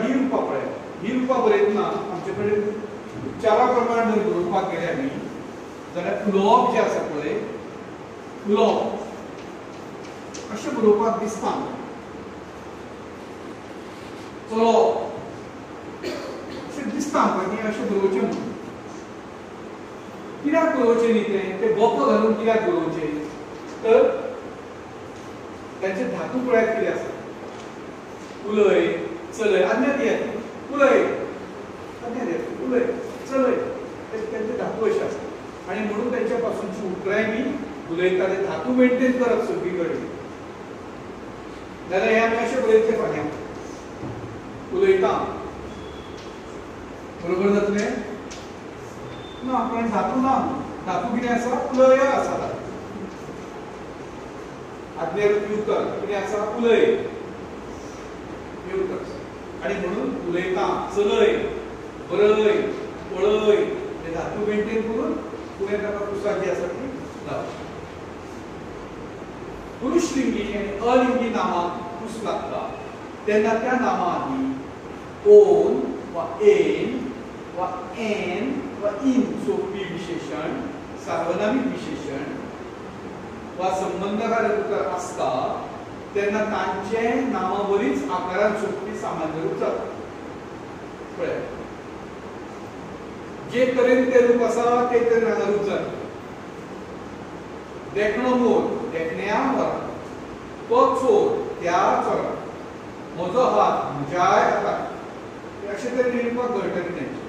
ही रुपां पळयात. ही रुपां बरयतना आमचे कडेन उच्चारा प्रमाण जर बरोवपाक गेले आमी जाल्यार उलोवप जें आसा पळय, उलोवप अशें बरोवपाक दिसता आमकां. चलोवप अशें दिसता आमकां की अशें बरोवचें म्हणून. कित्याक बरोवचें न्ही तें, तें गोप घालून कित्याक बरोवचें, तर तांचे धातू पळयात कितें आसा. उलय, चलय, आज्ञा दियात, उलय, आज्ञा दियात, उलय, चलय, तांचे धातू अशे आसा. आनी म्हणून तांच्या पासूनची उतरांय बी उलयता ते धातू मेंटेन करप सगळी कडेन. जाल्यार हें आमी अशें बरयतले फाल्यां, उलयता, बरोबर जातलें ना, कारण धातू ना. धातू कितें आसा, उलय आसा. धातू आज्ञारूपी उतर कितें आसा, उलय हें उतर आसा. आनी म्हणून उलयता, चलय, बरय, पळय हे धातू मेंटेन करून फुडें ताका कुसां जी आसा ती लावची. पुरुशलिंगी आनी अलिंगी नामाक कूस लागता तेन्ना त्या नामा आदीं ओन वा एन वा एन वा इन सोंपी विशेशण, सार्वनामीक विशेशण वा संबंधकारक उतर आसता तेन्ना तांचे नामा वरीच आकारान सोंपपी सामान्य रूप जाता. पळयात, जे तरेन तें रूप आसा ते तरेन हांगा रूप जाता. देखणो मोर, देखण्या मोरा, तो चोर, त्या चोरा, म्हजो हात, म्हज्याय हाताक, अशे तरेन रुपाक घडटलें तेंचें.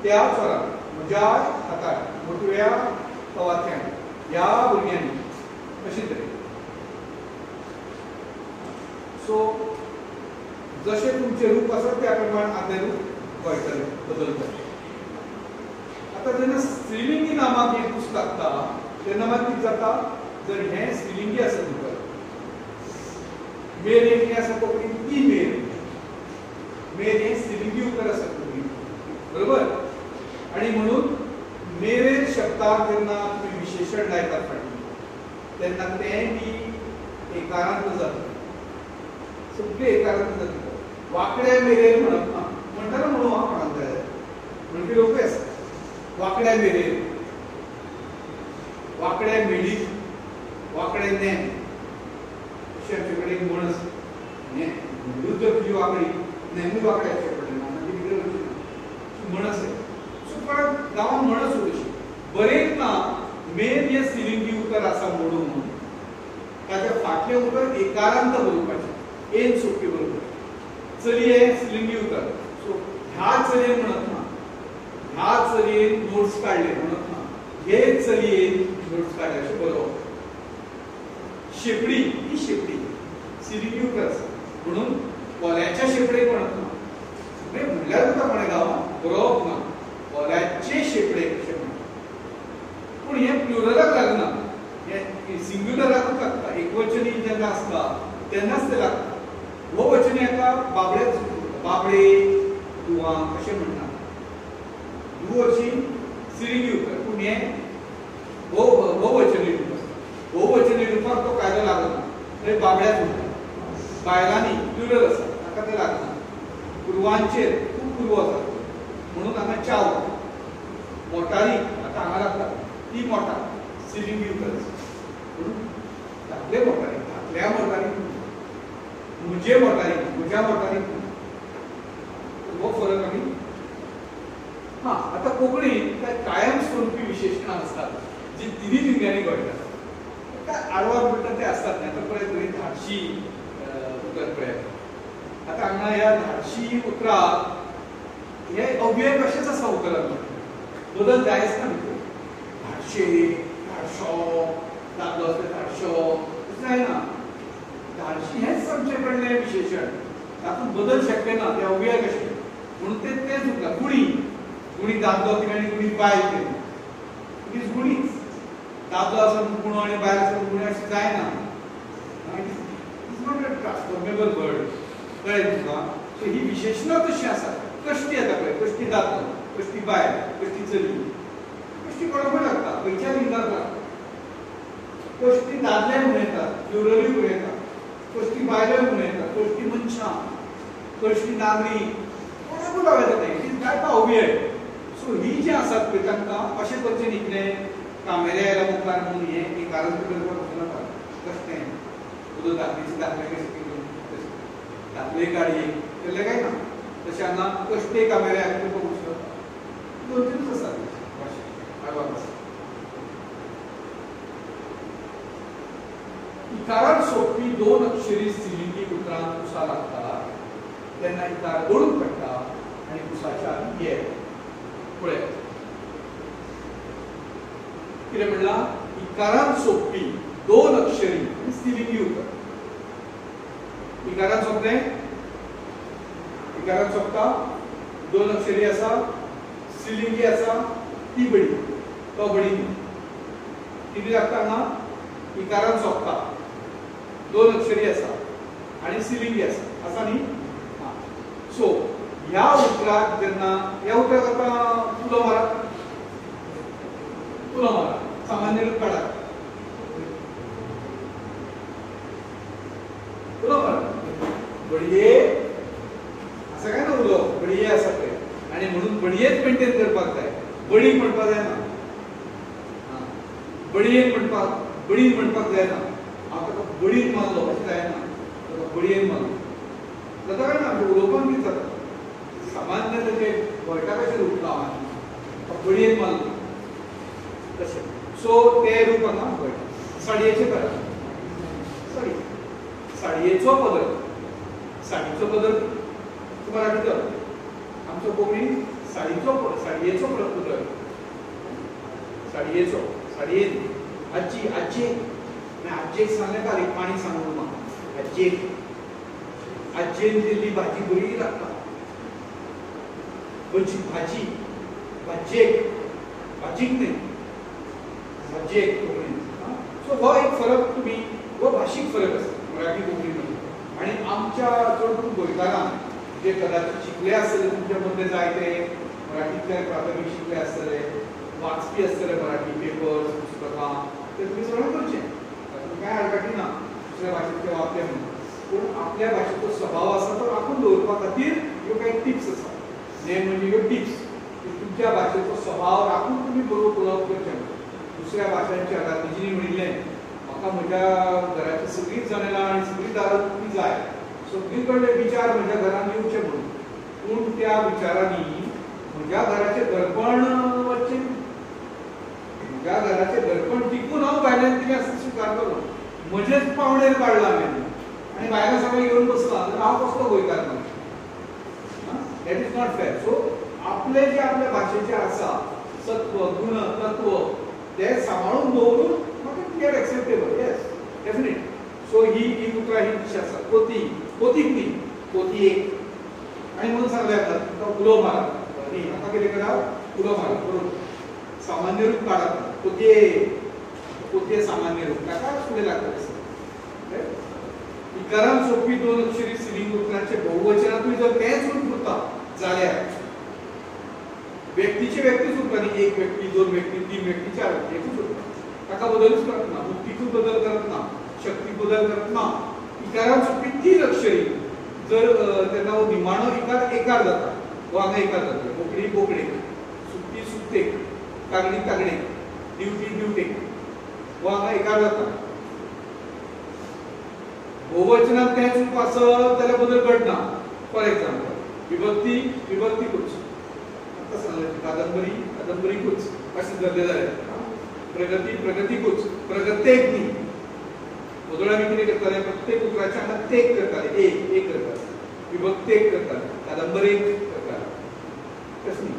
त्या चोराक, म्हज्याय हाताक, मोटव्या कवाथ्यान, ह्या भुरग्यांनी, अशे तरेन. सो जशें तुमचें रूप आसा त्या प्रमाण आदलें रूप कळटलें, बदलतलें. आतां जेन्ना स्त्रीलिंगी नामाक हें कूस लागता तेन्ना मात कितें जाता, जर हें स्त्रीलिंगी आसत उतर, मेर हें कितें आसा कोंकणींत, ती मेर, मेर हें स्त्रीलिंगी उतर आसा कोंकणींत, बरोबर. आनी म्हणून मेरेर शब्दाक जेन्ना तुमी विशेशण लायतात फाटीं तेन्ना तें बी एकारांत जाता, सगळें एकारांत जाता. वांकड्या मेरेर म्हणप ना, म्हणटाना म्हणू हांव कोणाक जाय म्हणपी लोकूय आसा. वांकड्या मेरेर, वांकड्या मेळीक, वांकडें नेम, अशें आमचे कडेन एक म्हण आसा. मेळूच जर तुजी वांकडी, नेमूय वांकडें आसचें पडलें ना, मागीर कितें वचचें ना, म्हण आसा. सो कोणाक गांवांत म्हण आसूं तशी बरयतना मेर हें स्त्रीलिंगी उतर आसा म्हणून ताच्या फाटलें उतर एकारांत बरोवपाचें, एन सोंपी बरोबर. चली हें स्त्रीलिंगी उतर, सो ह्या चलयेन म्हणत ना, ह्या चलयेन नोट्स काडले म्हणत ना, हे चलयेन नोट्स काडले अशें बरोवप. शेपडी, ही शेपडी स्त्रीलिंगी उतर आसा म्हणून कोल्याच्या शेपडेक म्हणत ना, म्हणल्यार जाता कोणें गांवांत, बरोवप ना, कोल्याचे शेपडेक अशें म्हणटा. पूण हें प्लुरलाक लागना, हें सिंग्युलराकूच लागता. एकवचनी जेन्ना आसता तेन्नाच तें लागता. भोववचनी हाका बाबडेच, बाबडे, दुवांक अशें म्हणटा. दुवची स्त्रीलिंगी उतर, पूण हें भोववचनी रूप आसता. भोववचनी रुपाक तो कायदो लागना, थंय बाबड्याच उरता. बायलांनी प्लुरल आसा ताका तें लागना. कुरवांचेर खूब कुरवो आसा म्हणून हांगा च्याव, मोटारी आतां हांगा लागता, ती मोटार स्त्रीलिंगी उतर आसा म्हणून धाकले मोटारी, धाकल्या मोटारी, म्हजे मोटारी, म्हज्या मोटारी, हो फरक आमी. हां, आतां कोंकणींत काय कायम स्वरुपी विशेशणां आसतात जी तिनूय लिंगांनी घडटात. काय आडवाद म्हणटा ते आसतात न्ही. आतां पळय तुवें धाडशी उतर पळयात, आतां हांगा ह्या धाडशी उतराक हे अव्यय कशेंच आसा उतराक, बदल जायच ना भितर. धाडशे, धाडशो, दादलो आसल्यार धाडशो, जायना. धाडशी हेंच आमचे कडलें विशेशण, तातूंत बदल शक्य ना, ते अव्यय कशें म्हणून ते तेंच उरता. गुणी, गुणी दादलो कितें आनी गुणी बायल कितें, it is गुणीच. दादलो आसा गुणो आनी बायल आसा गुणी अशें जायना. It is not a transformable word, कळ्ळें तुका. सो ही विशेशणां तशीं आसात. कश्टी येता पळय, कश्टी दादलो, कश्टी बायल, कश्टी चली, कश्टी कोणाकूय लागता, खंयच्या लिंगाक लागता. कश्टी दादले म्हणूं येता, प्लुरलूय म्हणूं येता. कश्टी बायलो म्हणूं येता, कश्टी मनशां, कश्टी नागरीक, कोणाकूय लावं येता तें. It is काय पावबी. सो ही जी आसात पळय तांकां अशें करचें न्ही कितें कामेरे आयल्या मुखार म्हणून हें इकारान करपाक वचूं नाका. कश्टें उदक दाखलेचे दाखले कशें कितें तशें दाखले गाडयेक केल्लें काय ना, तशें हांगा कश्टे कामेरे आयले करपाक वचूं नाका. दोन तिनूच आसात भाशे. इकारान सोंपपी दोन अक्षरी स्त्रीलिंगी उतरांक कुसां लागता तेन्ना इकार गळून पडटा आनी कुसाच्या ये. पळयात कितें म्हणलां, इकारान सोंपपी दोन अक्षरी स्त्रीलिंगी उतर. इकारान सोंपलें, इकारान सोंपता, दोन अक्षरी आसा, स्त्रीलिंगी आसा, ती बडी तो बडी न्ही. कितें लागता हांगा, इकारान सोंपता, दोन अक्षरी आसा आनी स्त्रीलिंगी आसा, आसा न्ही. हां, सो ह्या उतराक जेन्ना ह्या उतराक आतां उलो मारात, उलो मारात, सामान्य रूप काडात, उलो मारात बडये आसा काय ना, उलो बडये आसा पळय. आनी म्हणून बडयेच मेंटेन करपाक जाय, बडी म्हणपाक जायना. बडयेन म्हणपाक, बडीन म्हणपाक जायना. हांव ताका बडीन मारलो अशें जायना, ताका बडयेन मारलो जाता काय ना. आमच्या उलोवपान कितें जाता, सामान्य तेजें कळटा कशें रूप लावन बडयेन मारलो तशें. सो तें रूप हांगा कळटा. साडयेचें करा, साडी, साडयेचो पदर, साडीचो पदर मराठी जालो, आमचो कोंकणी साडीचो, साडयेचो पदर, साडयेचो, साडयेन. आजी, आजयेक, आजयेक सांगलें काल एक पाणी सांगून म्हाका, आजयेक, आजयेन दिल्ली भाजी बरी लागता. भजी, भाजी, भाजयेक, भाजीक न्ही, भाजयेक कोंकणीन. सो हो एक फरक तुमी, हो भाशीक फरक आसा मराठी कोंकणी मध्ये. आनी आमच्या चड करून गोंयकारांक जे कदाचित शिकले आसतले, तुमच्या मदले जायते मराठींतल्यान प्राथमीक शिकले आसतले, वाचपी आसतले मराठी पेपर्स, पुस्तकां, ते तुमी सगळें करचें, तातूंत कांय आडकाठी ना दुसऱ्या भाशेंत ते वापले म्हणून. पूण आपल्या भाशेचो स्वभाव आसा तो राखून दवरपा खातीर ह्यो कांय टिप्स आसा. नेम म्हणजे ह्यो टिप्स की तुमच्या भाशेचो स्वभाव राखून तुमी बरोबर उलोवप करचें. दुसऱ्या भाशांच्या गांधीजींनी म्हणिल्लें, म्हाका म्हज्या घराची सगळींच जनेलां आनी सगळीं दारां उक्तीं जाय, सगळी कडले विचार म्हज्या घरान येवचे म्हणून. पूण त्या विचारांनी म्हज्या घराचें घरपण वचचें, म्हज्या घराचें घरपण टिकून हांव भायल्यान कितें आसा स्विकारतलो. म्हजेच पावणेर काडलां हांवें आनी भायल्या सगळें घेवन बसलां जाल्यार हांव कसलो गोंयकार न्हय. That is not fair. So आपले जे आपल्या भाशेचें आसा सत्व, गुण, तत्व ते सांबाळून दवरून म्हाका we are acceptable. Yes, definite. So ही ही उतरां ही कशी आसा, कोती, कोतीक न्ही, कोती एक. आनी म्हणून सांगलें आतां तुमकां उलो मारात न्ही, आतां कितें करात, उलो मारात बरोबर, सामान्य रूप काडात, कोतये, कोतये सामान्य रूप ताका फुडें लागता तशें. इकारान सोंपी दोन अक्षरी स्त्रीलिंग उतरांचे बहुवचनांतूय जर तेंच रूप उरता जाल्यार व्यक्तीचे व्यक्तीच उरता न्ही, एक व्यक्ती, दोन व्यक्ती, तीन व्यक्ती, चार व्यक्ती, एकूच उरता, ताका बदलूच करत ना, मुक्तीकूच बदल करत ना, शक्तीक बदल करत ना. इकारान सोंपी तीन अक्षरी जर तेन्ना हो निमाणो इकार एकार जाता, हो हांगा एकार जाता, बोकडी बोकडेक, सुकती सुकतेक, तागडी तागडेक, दिवटी दिवटेक, हो हांगा एकार जाता. बहुवचनात तेंच रूप आसत जाल्यार बदल घडना. फॉर एक्झाम्पल विभक्ती विभक्तीकूच, आतां सांगलें, कादंबरी कादंबरीकूच अशें धरलें जाल्यार, प्रगती प्रगतीकूच, प्रगतेक न्ही. वदळ आमी कितें करताले, प्रत्येक उतराचें हांगा तेक करताले, एक एक करताले, विभक्तेक करताले, कादंबरेक करताले, तशें न्ही.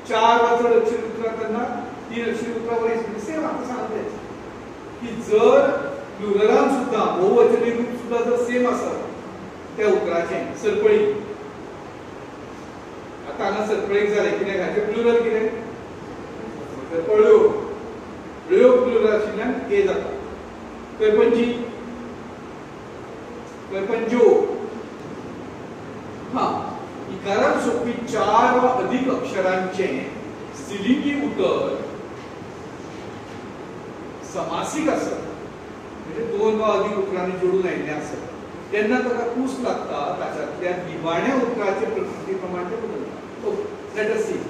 चार वा चड अक्षरी उतरां तेन्ना तीन अक्षरी उतरां वरी सेम. आतां सांगलें की जर प्लुरलान सुद्दां बहुवचनी रूप सुद्दां जर सेम आसा त्या उतराचें, सरपळी, आतां हांगा सरपळीक जालें कितें, हाचें प्लुरल कितें, सरपळ्यो, ळ्यो प्लुरल आशिल्ल्यान ए जाता. करपंजी, करपंज्यो. हां, इकारान सोंपी चार वा अधिक अक्षरांचें स्त्रीलिंगी उतर समासीक आसत म्हणजे दोन वा अधिक उतरांनी जोडून आयिल्लें आसत तेन्ना ताका कूस लागता ताच्यातल्या निमाण्या उतराचे प्रकृती प्रमाण ते बदलता. Okay, let us see.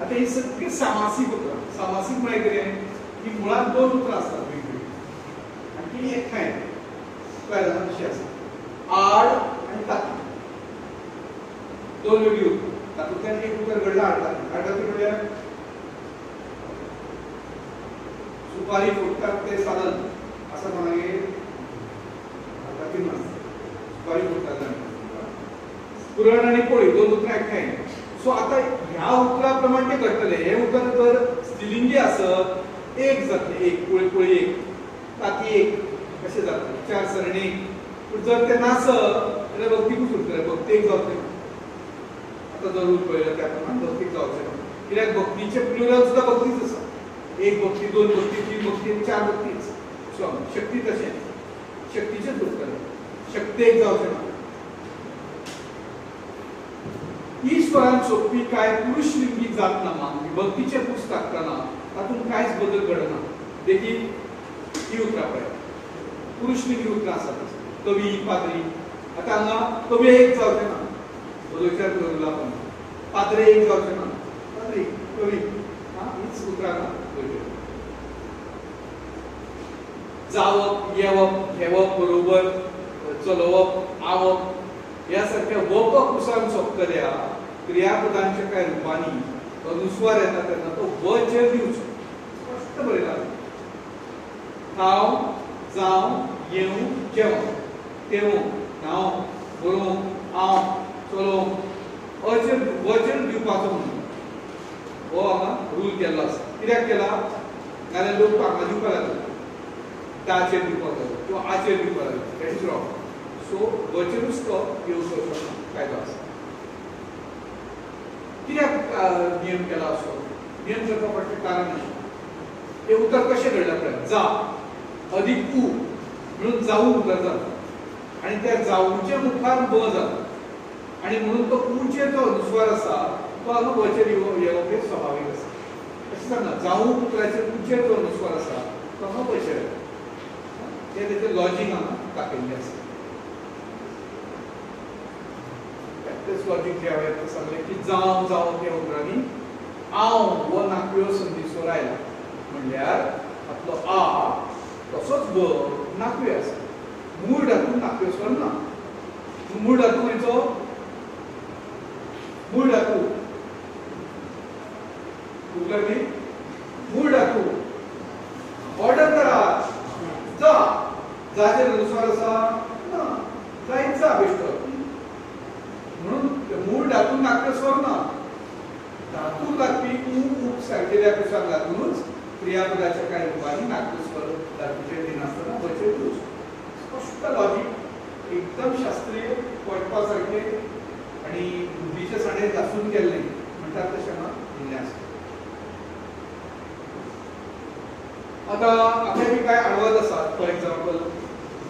आतां ही सगळीं सामासीक उतरां. सामासीक म्हळ्यार कितें की मुळांत दोन उतरां आसतात वेगवेगळीं आनी ती एकठांय येतात. कळ्ळें तशें आसा आड आनी ताती दोन वेगळी उतरां तातूंतल्यान एक उतर घडलां आडकाती. आडकाती म्हळ्यार सुपारी फोडटात तें साधन आसा कोणागेर आडकाती नासता सुपारी फोडटात. पुरण आनी पोळी दोन उतरां एकठांय. सो आतां ह्या उतरा प्रमाण तें घडटलें. हें उतर जर स्त्रीलिंगी आसत एक जातलें, एक पोळी पोळी एक ताती एक अशें जातलें, चार सरणी. पूण जर तें नासत जाल्यार भक्तीकूच उरतलें, भक्तेक जावचें ना. आतां जर रूल पळयलो त्या प्रमाण भक्तीक जावचें ना कित्याक भक्तीचें प्लुरल सुद्दां भक्तीच आसा. एक भक्ती, दोन भक्ती, तीन भक्ती, चार भक्तीच. सो शक्ती तशेंच शक्तीचेच उरतलें, शक्तेक जावचें ना. ईश्वरान सोंपपी काय पुरुशलिंगी जातना विभक्तीचें कूस लागतना तातूंत कांयच बदल घडना. देखीक ही उतरां पळयात, पुरुशलिंगी उतरां आसात कवी, पाद्री. आतां हांगा कवी एक जावचें ना, बदलच्यार रुला पण पाद्रे एक जावचें ना, पाद्री कवी हां हीच उतरां ना. जावप, येवप, घेवप, बरोबर चलोवप, आवप ह्या सारक्या वप कुसान सोंपतल्या क्रियापदांच्या कांय रुपांनी अनुस्वार येता तेन्ना तो वचेर दिवचो. स्पश्ट बरयला. खाव, जावं, येवं, जेवं, तेवं, न्हांव, बरोवंक, हांव, चलोवंक अचेर वचेर दिवपाचो म्हणून हो हांगा रूल केल्लो आसा. कित्याक केला नाल्यार लोक हांगा दिवपाक लागले, दाचेर दिवपाक लागले किंवा आचेर दिवपाक लागले. That is wrong. सो वचेरूच तो येवचो असो कायदो आसा. कित्याक नियम केला असो? नियम करपा फाटलें कारण अशें, हें उतर कशें घडलां पळय, जा अधिक उ म्हणून जाऊ उतर जाता आनी त्या जाऊच्या मुखार ब जाता आनी म्हणून तो उचेर जो अनुस्वार आसा तो हांगा वचेर येवप हें स्वाभावीक आसा. अशें सांगना, जाऊ उतराचेर उचेर जो अनुस्वार आसा तो हांगा वचेर येता. तें तेचें लॉजीक हांगा दाखयल्लें आसा. तेच लॉजीक जें हांवें आतां सांगलें की जावं जावं त्या उतरांनी हांव हो नाकव्यो संधीस्वर आयला म्हणल्यार आपलो आ तसोच ब नाकव्यो आसा. मूळ धातू नाकव्यो स्वर ना. मूळ धातू खंयचो? मूळ धातू लागली. मूळ धातू ऑर्डर करात जा, जाचेर अनुस्वार आसा ना, जायत जा बेश्टो. म्हणून मूळ धातू नाकव्यो स्वर ना. धातू लागपी उ उप सारकेल्या कुसाक लागूनच क्रियापदाच्या कांय रुपांनी नाकव्यो स्वर धातूचेर दिनासतना वचेर दिवचो. स्पश्ट लॉजीक, एकदम शास्त्रीय, पटपा सारकें आनी बुद्धीचे साणेर घासून गेल्लें म्हणटात तशें हांगा दिल्लें आसा. आतां आपले बी कांय आडवाद आसात. फॉर एग्जाम्पल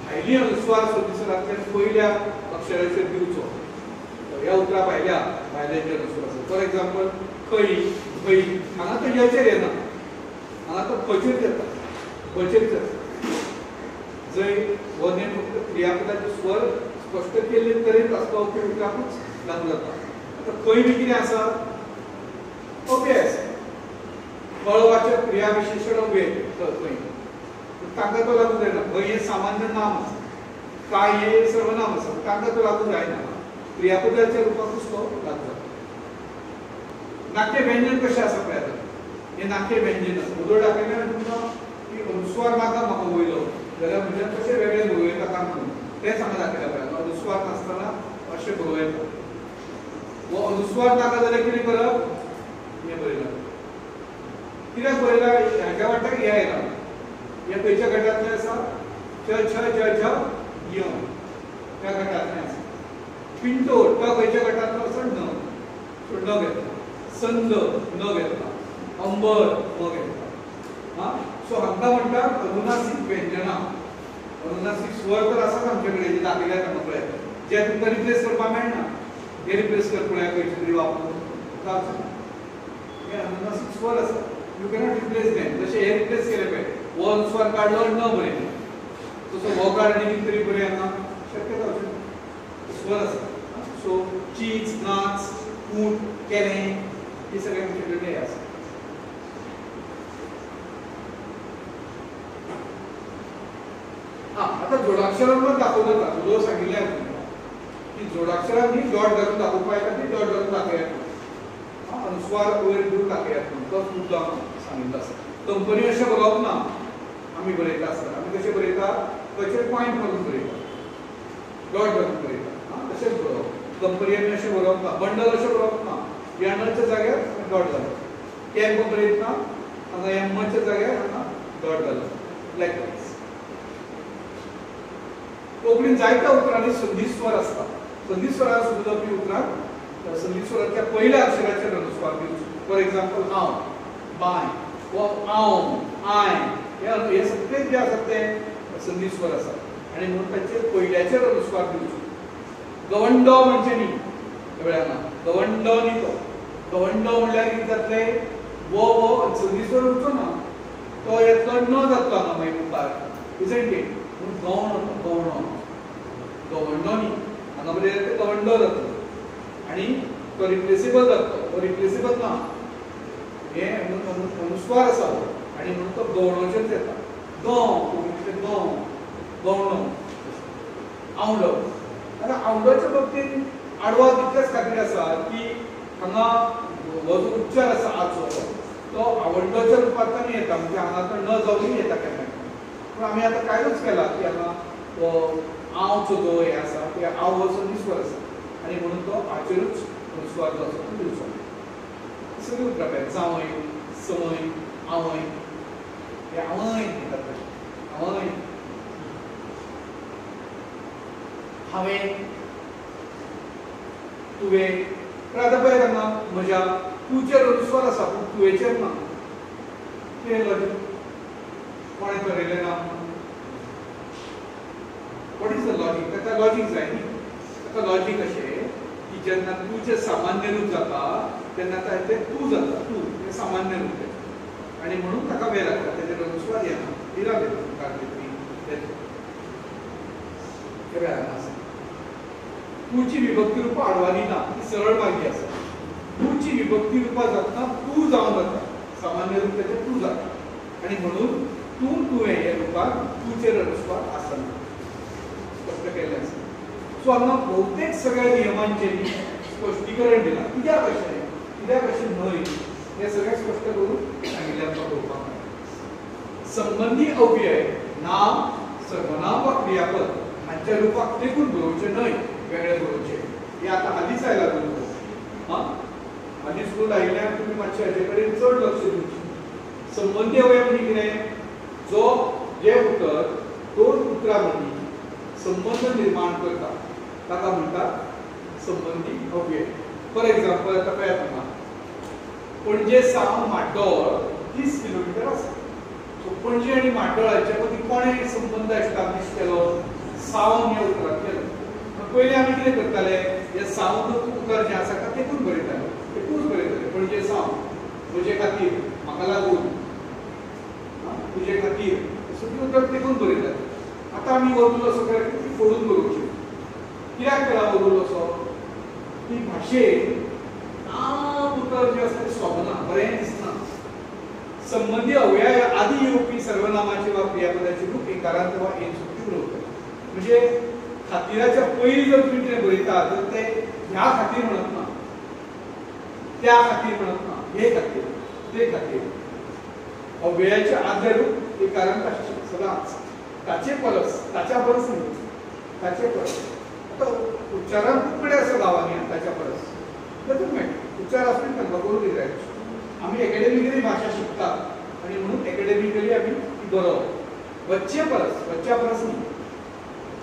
भायली अनुस्वार संधिस्वरांतल्यान पयल्या अक्षराचेर दिवचो. ह्या उतरां भायल्या भायल्याचे अनुस्वार आसा. फॉर एग्जाम्पल खंय, खंय हांगा तो यचेर येना, हांगा तो खचेर येता, खचेर येता. जंय हो नेम फक्त क्रियापदाचे स्वर स्पश्ट केल्ले तरेन आसपा उतराकूच लागू जाता. आतां खंय बी कितें आसा? अव्यय आसा. कळवाचें क्रियाविशेशण अव्यय खंय, तांकां तो लागू जायना. खंय हें सामान्य नाम आसा, काय हें सर्वनाम आसा, तांकां तो लागू जायना. क्रियापदाच्या रुपाकूच तो लागू जाता. नाट्य व्यंजन कशें आसा पळय आतां, हें नाट्य व्यंजन आसा. उदळ दाखयल्यार तुमकां की अनुस्वार नाका म्हाका वयलो जाल्यार म्हज्यान कशें वेगळें बरोवं येता काम म्हणून तेंच हांगा दाखयलां पळय. अनुस्वार नासतना अशें बरोवं येता. हो अनुस्वार नाका जाल्यार कितें करप? हें बरयलां. कित्याक बरयलां? हाज्या वाट्याक हें आयलां. हें खंयच्या गटांतलें आसा? च छ ज झ य त्या गटांतलें आसा. पिंटो ट खंयच्या गटांतलो आसा? न. सो न घेतला. संद न घेतला. अंबर म घेतला. हां, सो हांकां म्हणटात अनुनासीक व्यंजनां. अनुनासीक स्वर तर आसात आमचे कडेन जे दाखयल्यात हांगा पळयात, जे तुमकां रिप्लेस करपाक मेळना. हे रिप्लेस कर पळया खंयचे तरी वापरून जावचें ना. हे अनुनासीक स्वर आसा, you cannot replace them. जशें हे रिप्लेस केले पळय हो अनुस्वार काडलो न बरयलें तसो हो काड आनी कितें तरी बरय हांगा शक्य जावचें स्वर आसा. सो चीज नाच ऊंट केलें हे सगळें आमचे कडेन हे आसा. हां आतां जोडाक्षरांवर दाखोवं जाता. जो सांगिल्लें तुमकां की जोडाक्षरांनी डॉट घालून दाखोवपा येता ती डॉट घालून दाखयात, अनुस्वार वयर दिवन दाखयात म्हणून तोच मुद्दो सांगिल्लो आसा. कंपनी अशें बरोवप ना आमी बरयता आसतना आमी कशें बरयता खंयचेर पॉयंट मारून बरयता डॉट घालून बरयता. हां तशेंच बरोवप कंपनी आमी अशें बरोवप ना, बंडल अशें बरोवप ना, ह्या जाग्यार डॉट घालप, कॅम्प बरयतना हांगा एमच्या जाग्यार हांगा डॉट घालप. लायकवायज कोंकणीन जायत्या उतरांनी संधिस्वर आसता. संधिस्वरान सुरू जावपी उतरां संधिस्वराच्या पयल्या अक्षराचेर अनुस्वार दिवचो. फॉर एक्झाम्पल हांव, बाय, वा हांव, I, हे सगळे जे आसात ते संधिस्वर आसात आनी म्हणून ताचेर पयल्याचेर अनुस्वार दिवचो. गवंडो म्हणचे न्ही वेळार गवंडो न्ही तो गवंडो म्हणल्यार कितें जातलें वो वो संधिस्वर उरचो ना तो येतलो न जातलो हांगा मागीर मुखार इजंट it. म्हणून गवणो गवणो गवंडो न्ही हांगा बरें ते गवंडो जातलो आनी तो रिप्लेसेबल जातलो. तो रिप्लेसेबल ना, हे अनुस्वार आसा आनी म्हणून तो गवणोचेर येता. गंव कोंकणींतलें गंव गवणो आवंडो. आतां आवंडोच्या बाबतींत आडवाद इतल्याच खातीर आसा की हांगा हो जो उच्चार आसा आचो तो आवंडोच्या रुपांतल्यान येता, म्हणजे हांगा तो न जावनूय येता केन्ना. पूण आमी आतां कांयच केला की हांगा हो आवचो जो हे आसा ते आव हो संधिस्वर आसा आनी म्हणून तो आचेरूच अनुस्वार जो आसा तो दिवचो. सगळीं उतरां पळय जावंय संवय आवय, हे आवय म्हणटात आवय, हांवें, तुवें. पण आतां पळय हांगा म्हज्या तुचेर अनुस्वार आसा पूण तुवेचेर ना. कितें लॉजीक कोणें बरयलें ना? What is the logic? ताका लॉजीक जाय न्ही. ताका लॉजीक अशें की जेन्ना तुजें सामान्य रूप जाता तेन्ना तें तूं जाता, तूं हें सामान्य रूप तेजें आनी म्हणून ताका वेळ लागता तेजेर अनुस्वार येना. दिला हे वेळार आसा. तूची विभक्ती रुपां आडवादी ना, ती सरळ मार्गी आसा. तूची विभक्ती रुपां जातना तूं जावन जाता, सामान्य रूप तेजें तूं जाता आनी म्हणून तूं तुवें हे रुपार तूचेर अनुस्वार आसना. स्पश्ट केल्लें आसा. सो हांगा बहुतेक सगळ्या नियमांचें स्पश्टीकरण दिलां. कित्याक अशें कित्याक अशें न्हय हें सगळें स्पश्ट करून सांगिल्लें आमकां पळोवपाक मेळटा. संबंदी अव्यय नाम सर्वनाम वा क्रियापद हांच्या रुपाक तेकून बरोवचें न्हय, वेगळें बरोवचें. हें आतां हालींच आयलां रूल. हां हालींच रूल आयिल्ल्यान तुमी मातशें हाजे कडेन चड लक्ष दिवचें. संबंदी अव्यय म्हणजे कितें? जो जें उतर दोन उतरां मदीं संबंद निर्माण करता ताका म्हणटात संबंदी अव्यय. फॉर एक्झाम्पल आतां पळयात हांगा पणजे सावन म्हाड्डोळ 30 किलोमिटर आसा. सो पणजे आनी म्हाड्डोळ हांचे मदीं कोणें संबंद एस्टाब्लीश केलो? सावन ह्या उतरान केलो. पयलीं आमी कितें करताले, हे सावन उतर जें आसा ताका तेकून बरयताले, तेकूच बरयताले पणजे सावन, म्हजे खातीर, म्हाका लागून, तुजे खातीर, सगळीं उतर तेकून बरयताले. आतां आमी हो रूल असो केला की फोडून बरोवचें. कित्याक केला हो रूल असो? की भाशेन लांब उतर जें आसा तें सोबना, बरें दिसना. संबंदी अव्यया आदी येवपी सर्वनामाचे वा क्रियापदाचे रूप एकारांत वा एन सोंपी बरोवप. म्हणजे खातीराच्या पयलीं जर तुमी कितें बरयता तर तें ह्या खातीर म्हणत ना, त्या खातीर म्हणत ना, हे खातीर, ते खातीर. अव्ययाचें आदलें रूप एकारांत आसचें सदांच, ताचे परस, ताच्या परस न्ही, ताचे परस. आतां उच्चारान खूब कडेन आसा गांवांनी ताच्या परस तातूंत मेळटा उच्चार आसून तांकां करूंक जाय. आमी एकेडमिकली भाशा शिकतात आनी म्हणून एकेडमिकली आमी ती बरोवप. वच्चे परस, वच्च्या परस न्ही.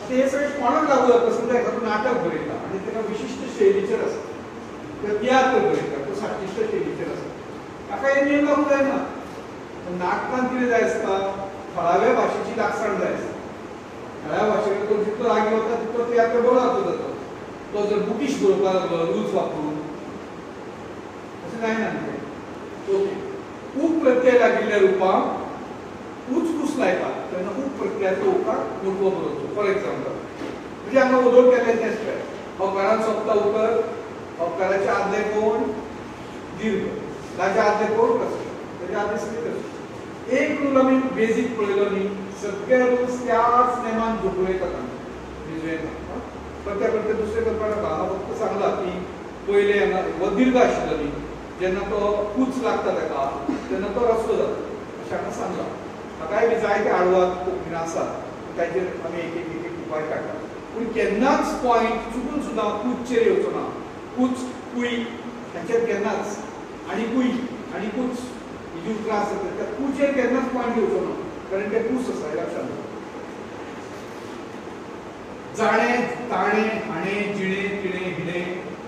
आतां हें सगळें कोणाक लागू जाता? समजा एखादो नाटक बरयता आनी ताका विशिश्ट शैलीचेर आसा, किंवा तियात्र बरयता तो साठिश्ट शैलीचेर आसा, ताका हे नियम लागू जायना. नाटकान कितें जाय आसता? थळाव्या भाशेची लागसाण जाय आसता. थळाव्या भाशेक तो जितलो लागीं वता तितलो तियात्र बरो जाता. तो जर बुकीश बरोवपाक लागलो रूल्स वापरून अशें जायना न्ही. ओके, उ प्रत्यय लागिल्ल्या रुपांक उच कूस लायतात तेन्ना उ प्रत्ययाचो उकार मोटवो बरोवचो. फॉर एक्झाम्पल म्हणजे हांगा वदोळ केलें तेंच पळय, हकारान सोंपता उतर, हकाराचे आदले कोण दीर्घ, ताचे आदले कोण ह्रस्व, ताचे आदले सगळे ह्रस्व. एक रूल आमी बेजीक पळयलो न्ही, सगळे रुल्स त्याच नेमान झोपू येतात आमी भिजू येता. परते परते दुसरें करपाक नाका. हांगा फक्त सांगला की पयले हांगा हो दीर्घ आशिल्लो न्ही, जेन्ना तो कूच लागता ताका तेन्ना तो ह्रस्व जाता अशें हांगा सांगला. हाकाय बी जायते आडवाद कोंकणीन आसात, ताचेर आमी एक एक एक उपाय काडटा. पूण केन्नाच पॉयंट चुकून सुद्दां कूचचेर येवचो ना. कूच कुई हाचेर केन्नाच, आनी कुई आनी कूच ही जी उतरां आसात त्या कुचेर केन्नाच पॉयंट येवचो ना, कारण ते कूस आसा हें लक्षांत दवर. जाणे ताणे हाणे जिणे तिणे हिणे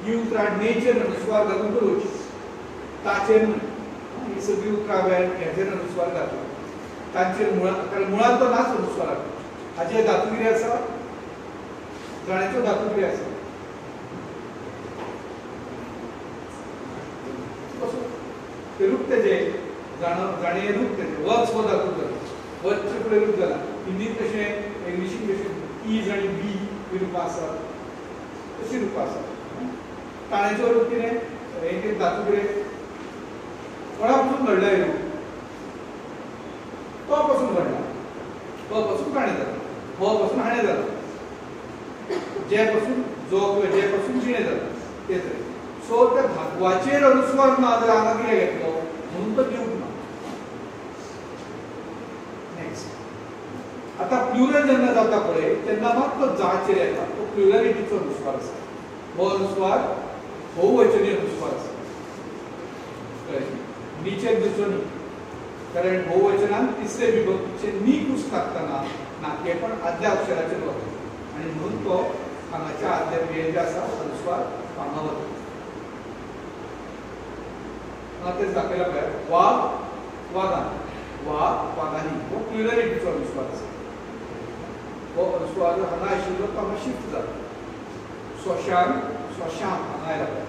ही उतरां नेचेर अनुस्वार घालून बरोवची, ताचेर न्हय. ही सगळीं उतरां हांवें हेचेर अनुस्वार घातला, तांचेर मुळां, कारण मुळांत तो नाच अनुस्वाराक. हाचेर धातू कितें आसा? जाण्याचो धातू कितें आसा? कसो ते रूप तेजें जाणे रूप तेजें वच हो धातू जाला, वचचे फुडें रूप जाला. हिंदीत कशें इंग्लिशीन कशें is आनी बी ही रुपां आसात तशीं रुपां आसात. ताण्याचो रूप कितें? हें कितें धातू कितें? कोणा पसून घडला हें रूप? तो पसून घडला, तो पसून ताणें जाला, हो पसून हाणें जाला, जे पसून जो किंवा जे पसून जिणें जाला ते तरेन. सो त्या धातवाचेर अनुस्वार ना जाल्यार हांगा कितें घेतलो म्हणून तो दिवंक ना. नेक्स्ट, आतां प्लुरल जेन्ना जाता पळय तेन्ना मात तो जाचेर येता, तो प्लुरलिटीचो अनुस्वार आसा. हो अनुस्वार भोववचनी अनुस्वार आसा, नीचेर दिवचो न्ही, कारण भोववचनान तिसरे विभक्तीचे नी कूस लागतना नाकेपण आदल्या अक्षराचेर वता आनी म्हणून तो हांगाच्या आदल्या हे जे आसा अनुस्वार हांगा वता. हांगा तेच दाखयला पळय, वाग वागान, वाग वागांनी, हो प्लुरलिटीचो अनुस्वार आसा. हो अनुस्वार हांगा आशिल्लो तो हांगा शिफ्ट जाता. सोशान सोशां हांगा आयला पळय.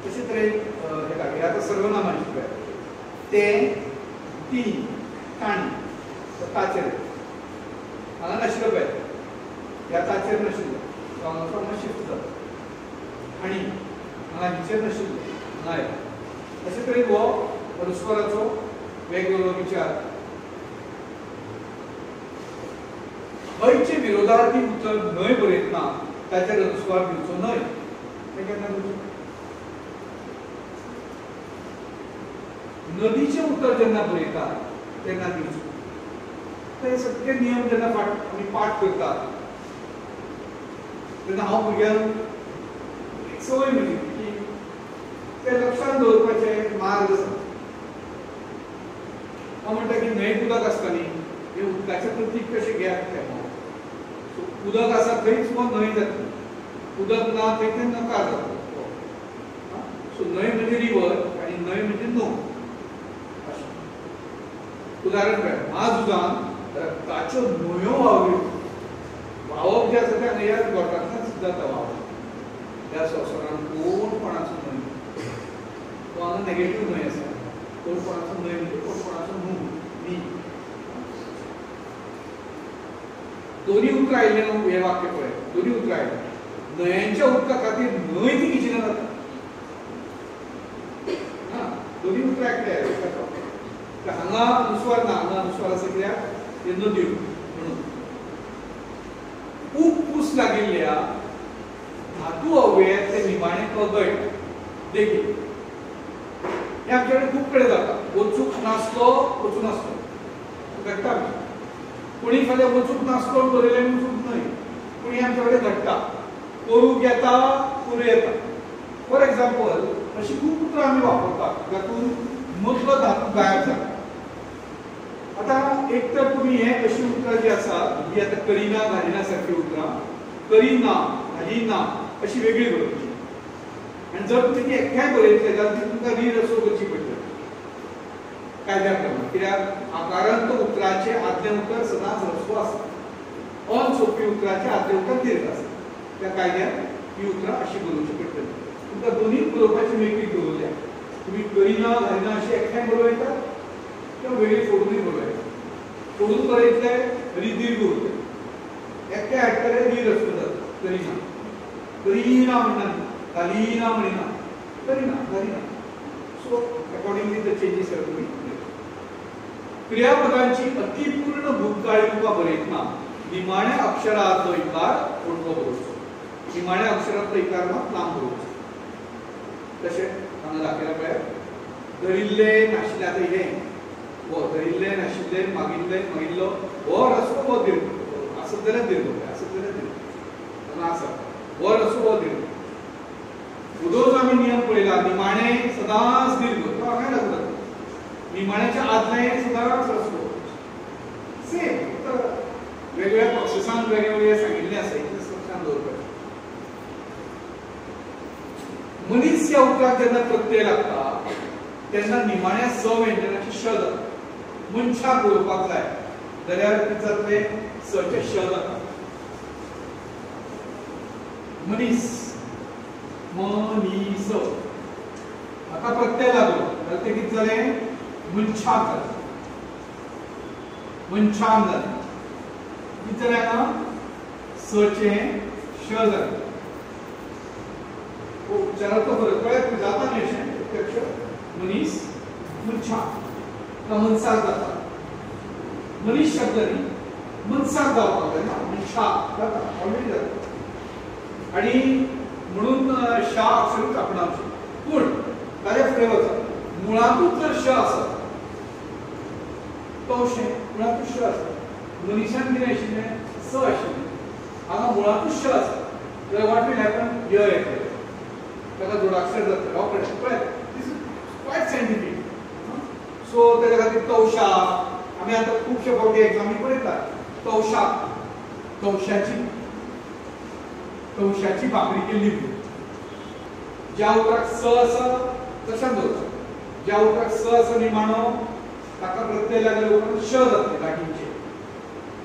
तशे तरेन हे दाखय आतां सर्वनामांची पळय, ते ती ताणी, ताचेर हांगा नाशिल्लो पळय, ह्या ताचेर नाशिल्लो तो हांगाचो हांगा शिफ्ट जाता. आनी हांगा हिचेर नाशिल्लो हांगा आयला. अशे तरेन हो अनुस्वाराचो वेगवेगळो विचार. हयचे विरोधार्थी उतर न्हय बरयतना ताचेर अनुस्वार दिवचो न्हय. तें केन्ना दिवचो? नदीचें उतर जेन्ना बरयता तेन्ना दिवचो. हे सगळे नियम जेन्ना आमी पाठ करतात तेन्ना हांव भुरग्यांक एक संवय म्हजी की ते लक्षांत दवरपाचे मार्ग आसा. हांव म्हणटा की न्हंयेक उदक आसता न्ही, हें उदकाचें प्रतीक कशें घेयात तें. उदक आसा थंयच हो न्हंय जातली, उदक ना थंय तें नकार जातलो. सो न्हंय म्हणजे रिवर आनी न्हंय म्हणजे नो. अशें उदाहरण पळय, म्हाझुजान रक्ताच्यो न्हंयो व्हांवल्यो. व्हांवप जें आसा तें हांगा ह्या गोठांतल्यान सुद्दां जाता व्हांवप. ह्या संवसारान कोण कोणाचो न्हय, तो हांगा नेगेटीव न्हय आसा. कोण कोणाचो न्हय म्हणजे कोण कोणाचो न्हू न्ही. दोन्ही उतरां आयिल्लें न्हू हें वाक्य पळय, दोन्ही उतरां आयलें. न्हंयांच्या उदका खातीर न्हंय ती किचिना जाता. हा, दोन्ही उतरां एकठांय आयलीं. हांगा अनुस्वार ना, हांगा अनुस्वार आसा कित्याक हे नदयो म्हणून. उप कूस लागिल्ल्या धातू अव्ययातले निमाणे कगट देखीक हे आमचे कडेन खूब कडेन जाता. वचूंक नासलो, वचूं नासलो घडटा. कोणी फाल्यां वचूंक नासलो बरयलें वचूंक न्हय, पूण हें आमचे कडेन घडटा. करूंक येता, करूं येता. फॉर एक्झाम्पल अशी खूब उतरां आमी वापरतात जातूंत मदलो धातू गायब जाता. आतां एक तर तुमी हे अशी उतरां जी आसा ही आतां करिना घालिना सारकी उतरां, करिना घालिना अशी वेगळी बरोवची. आनी जर तुमी ती एकठांय बरयतले जाल्यार ती तुमकां रिरसो करची पडटली कायद्या प्रमाण. कित्याक आकारांत उतराचें आदलें उतर सदांच ह्रस्व आसता, अनसोपी उतराचें आदलें उतर दीर्घ आसता. त्या कायद्यान ही उतरां अशी बरोवची पडटली. तुमकां दोनूय बरोवपाची मेकळीक दवरल्या. तुमी करिना घालिना अशी एकठांय बरोवं येता किंवा वेगळी फोडूनय सोडून बरयतले री दीर्घ उरतले, एकटे हाडटले री रस्व जाता. करिना करिना म्हणना, घालिना म्हणिना, करिना घालिना. So accordingly the changes have to be made. क्रियापदांची अतिपूर्ण भूतकाळी रूपां बरयतना निमाण्या अक्षरांतलो इकार ओडको बरोवचो. निमाण्या अक्षरांतलो इकार मात लांब बरोवचो. तशें हांगा दाखयलां पळयात, धरिल्ले नाशिल्ले. आतां हें हो धरिल्ले नाशिल्ले मागिल्ले मागिल्लो हो रस्व हो दीर्घ आसत जाल्यार दीर्घ, आसत जाल्यार दीर्घ हांगा आसा हो रस्व हो दीर्घ. उदोच आमी नियम पळयला निमाणे सदांच दीर्घ, तो हांगाय लागू जाता. निमाण्याच्या आदलें सदांच रस्व सेम. वेगवेगळ्या प्रोसेसान वेगळे वेगळे सांगिल्लें आसा, इतलें लक्षांत दवरपाचें. मनीस ह्या उतराक जेन्ना प्रत्यय लागता तेन्ना निमाण्या स व्यंजनाचे श जाता. मनशाक उलोवपाक जाय जाल्यार कितें जातलें, सचें श जाता. मनीस मनीस हाका प्रत्यय लागलो जाल्यार तें कितें जालें, मनशाक जालें, मनशान जालें. कितें जालें हांगा सचें श जालें. उच्चाराचो फरक कळ्ळें जाता न्ही अशें प्रत्यक्ष. मनीस मनशाक का मनसाक जाता. मनीस शब्द न्ही, मनसाक जावपाक जाय ना, मनशाक जाता ऑलरेडी जाता. आनी म्हणून शा अक्षरूच आपणावचें. पूण ताज्या फुडें वचा, मुळांतूच जर श आसत तवशें मुळांतूच श आसता. मनीशान कितें आशिल्लें, स आशिल्लें, हांगा मुळांतूच श आसा जाल्यार what will happen, य येतलें, ताका जोडाक्षर जातलें रोखडें. पळय, this is quite scientific. So ताच्या खातीर तवशा आमी आतां खुबशे फावटी एग्जामी पळयतात. तवशाक तवशाची तवशाची भाकरी केल्ली. ज्या उतराक स आसा तशें दवरचो, ज्या उतराक स आसा निमाणो ताका प्रत्यय लागले उपरांत श जातलें लागींचें.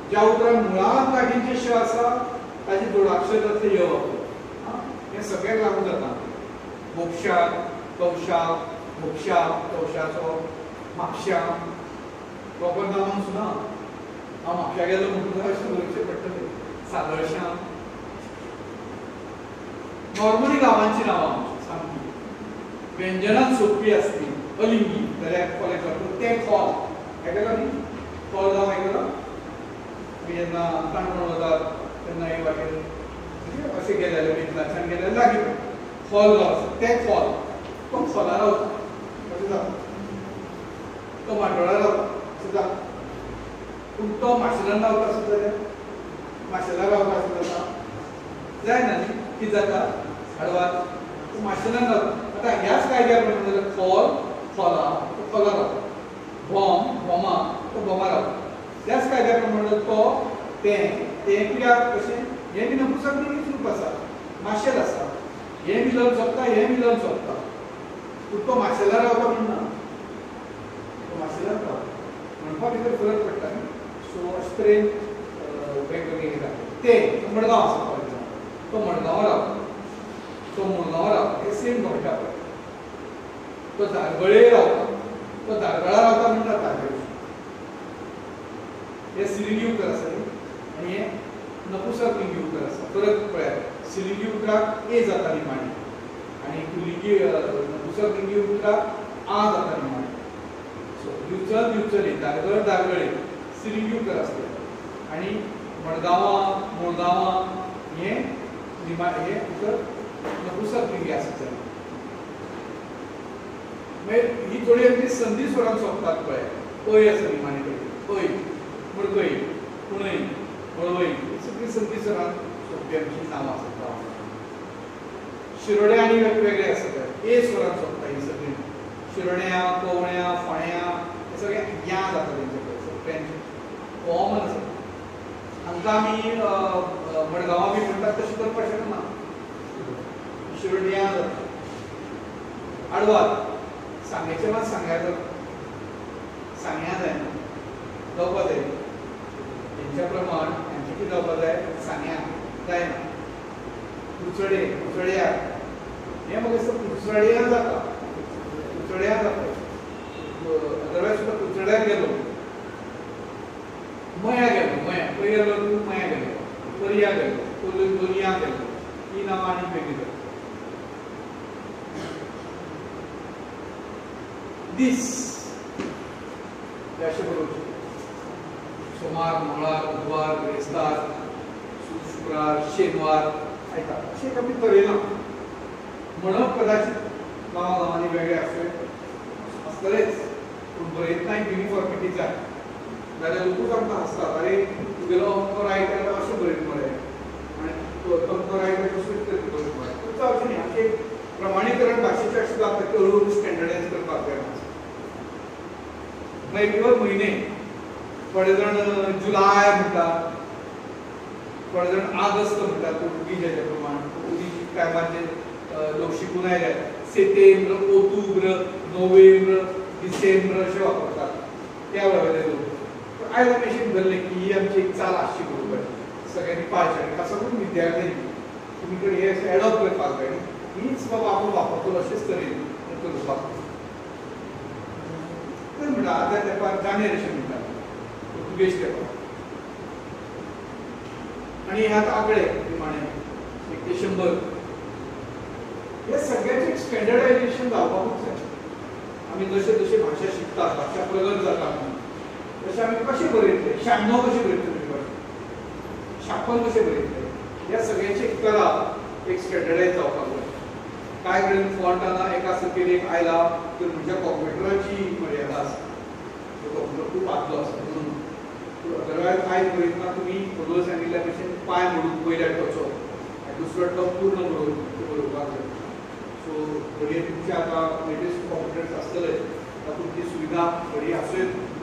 ज्या उतराक मुळांत लागींचें श आसा ताचें जोडाक्षर जातलें य. हें सगळ्याक लागू जाता. मोक्षाक तवशाक मोक्षाक तवशाचो म्हापश्या प्रॉपर नांव सुना. हांव म्हापश्या गेलो म्हणून अशें बरोवचें पडटलें. सादरश्यां नॉर्मली गांवांची नांवां सामकी व्यंजनान सोंपी आसली अलिंगी जाल्यार फॉर एग्जाम्पल तें खोल आयकलां न्ही, खोल गांव आयकलां. आमी जेन्ना काणकोण वतात तेन्ना हे वाटेन अशें गेले जाल्यार बेतलाच्यान गेल्यार लागीं खोल गांव आसा, तें खोल. तो खोला रावता अशें जाता, तो माटोळा रावता अशें जाता. पूण तो माशेलान रावता आसत जाल्यार माशेलान रावता आसत जाता जायना न्ही, कितें जाता आडवाद तो माशेलान रावता. आतां ह्याच कायद्या प्रमाणे जाल्यार खोल खोला तो खोला रावता, भोम भोमा तो भोमा रावता. त्याच कायद्या प्रमाणे तो तें तें कित्याक कशें हें बी नपुंसकलिंगीच रूप आसा, माशेल आसा, हें मिलन सोंपता हें मिलन सोंपता. पूण तो माशेलान रावता म्हणना, तो माशेलान रावता म्हणपा भितर फरक पडटा न्ही. सो अशे तरेन वेगवेगळे हे जाता. तें मडगांव आसा फॉर एग्जाम्पल, तो मडगांवां रावता, तो मुळगांवां रावता, हे सेम घडटा. पळय तो धारगळे रावता, तो धारगळा रावता म्हणटा धारगळे. हे स्त्रीलिंगी उतर आसा न्ही आनी हे नपुंसकलिंगी उतर आसा. फरक पळयात, स्त्रीलिंगी उतराक ए जाता निमाणें आनी पुल्लिंगी नपुंसकलिंगी उतराक आ जाता निमाणें. सो दिवचल दिवचले, धारगळ धारगळे स्त्रीलिंगी उतर आसता आनी मडगांवां मुळगांवां हें निमा हें उतर नपुंसकलिंगी आसत जाल्यार. मागीर ही थोडी आमची संदी स्वरान सोंपतात पळय, अय आसा निमाणे कडेन, अय मडकय कुणय वळवय, ही सगळी संदी स्वरान सोंपपी आमची नांवां आसात गांवां. शिरोड्या आनी वेगवेगळे आसात, ए स्वरान सोंपता ही सगळीं. शिरोड्या कवळ्या फोण्या हे सगळें या जाता तेंचे कडेन, सगळ्यांचें कॉमन आसा. हांकां आमी मडगांवां बी म्हणटात तशें करपाक शकना, शिरोड्या जाता. आडवाद सांग्याचें मात सांग्यार जाता, सांग्या जायना, जावपा जाय हेंच्या प्रमाण हेंचें कितें जावपा जाय, सांग्या जायना. कुचडे कुचड्या हें म्हाका दिसता कुचड्या जाता, कुचड्या जाता. अदरवायज सुद्दां कुचड्याक गेलो. मया गेलो, मया खंय गेलो तूं, मया गेलो, पर्या गेलो, लोलया गेलो, ही नांवां आनी वेगळी जाता. दीस अशें बरोवचें, सोमार, मंगळार, बुधवार, बिरेस्तार, शुक्रार, शेनवार, आयतार, अशें आमी थरयलां. म्हणप कदाचित गांवा गांवांनी वेगळे आसतलेच, पूण बरयतना एक युनिफॉर्मिटी जाय. जाल्यार लोकूच आमकां हांसतात, अरे तुगेलो अमको रायट जाल्यार अशें बरयत मरे आनी अमको रायट दुसरेच तरेन बरयत मरे. तुमचो अशें न्ही, आमचें एक प्रमाणीकरण भाशेचें अशें जाता की हळू हळू स्टँडर्डायज करपाक जाय. मागीर म्हयने, थोडे जाण जुलाय म्हणटा, थोडे जाण आगस्ट म्हणटा, पुर्तुगीज हेच्या प्रमाण पुर्तुगीज टायमार जे लोक शिकून आयले सेतेंब्र, ओतूब्र, नोव्हेंब्र, डिसेंब्र अशें वापरतात त्या वेळावयले लोक. आयज आमी अशें धरलें की ही आमची एक चाल आसची बरोबर सगळ्यांनी पाळची आनी खासा करून विद्यार्थ्यांनी तुमी कडेन हे एडॉप्ट करपाक जाय. हीच बाबा आपूण वापरतलो अशेंच तरेन करपाक तर म्हणटा. आतां तेंपार जानेर अशें म्हणटात पुर्तुगेज तेंपार. आनी ह्यात आंकडे निमाणे 1 ते 100 हे सगळ्याचें एक स्टँडर्डायजेशन जावपाकूच जाय. आमी जशे जशे भाशा शिकतात, भाशा प्रगत जाता तशें आमी कशें बरयतले, 96 कशें बरयतले, तुमी भाशा 56 कशें बरयतले, ह्या सगळ्याची एक कला एक स्टँडर्डायज जावपाक जाय. कांय कडेन फॉन्ट आना एका सकयल एक आयला तर म्हज्या कॉम्प्युटराची मर्यादा आसा, तो कॉम्प्युटर खूब आदलो आसा म्हणून. अदरवायज आयज बरयतना तुमी पदोळ सांगिल्ल्या भशेन पांय मोडून पयल्या टोचो आनी दुसरो टप पूर्ण बरोवन बरोवपाक जाय. सो घडये तुमचे आतां लेटेस्ट कॉम्प्युटर्स आसतले, तातूंत ती सुविधा घडये आसूं येता.